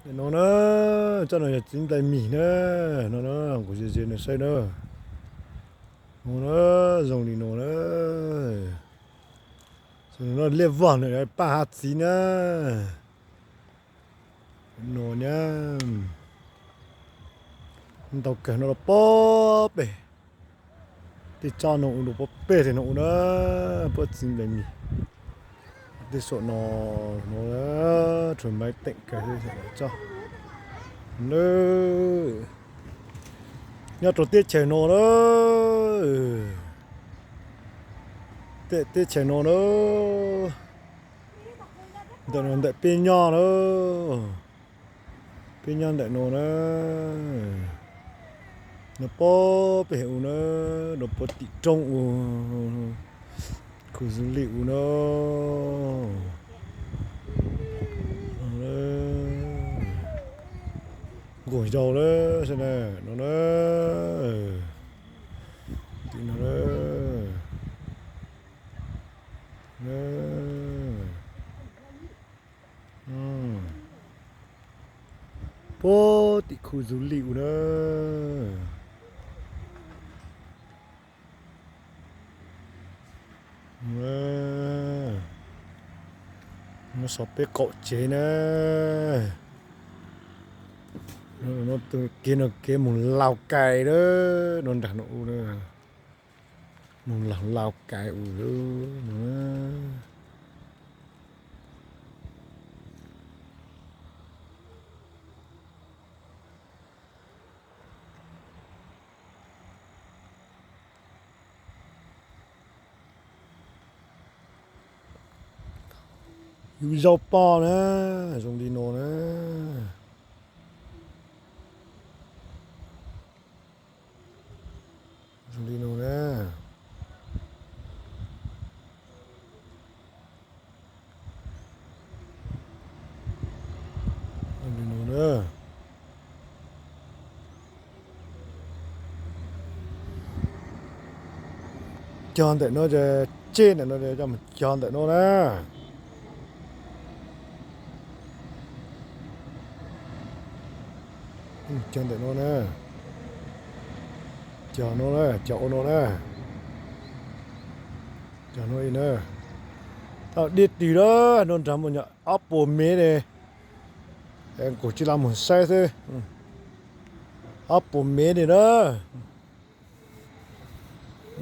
No na, tsob no yog txiv nplaig mis na, no na, kuv ze ze nws saib na. No na, zoo li no na. Liaj vog na, paj hav txiv na. No na, ntau kawg no rau pob peg. Tej tsob no ua rau pob peg tej no ua na, pob txiv nplaig mis. Tej saum no, no, rhuav maiv teem kawg tsob. Nyob rau teb chaws no na, teb chaws no na, ntawm no ntawm peb nyob na, peb nyob ntawm no na, no pob peg ua na, rau pob tim roob ua, khu du lịch ua na. Nkaus zaus lawm saib na, no na, tim no na. Puag tim khu du lịch ua na. Nyob saum peb qaum tsev na. Kev no kev mus Laus Kais lawm no, nram no ua na, mus Laus Kais ua lawm. Yus zaub poj na, zoo li no na. Zoo li no na. Zoo li no na. Cog ntawm no, tseb ntawm no, coj mus cog ntawm no na. Cog ntawm no na. Cog no na, cog ua no na. Cog no na. Tau dej twg lawm no nrag mus nyom ob puas mev ne. Kuv tsis los mus saib xwb. Ob puas mev ne na.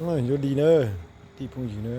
Yuav li na, tij phooj ywg na.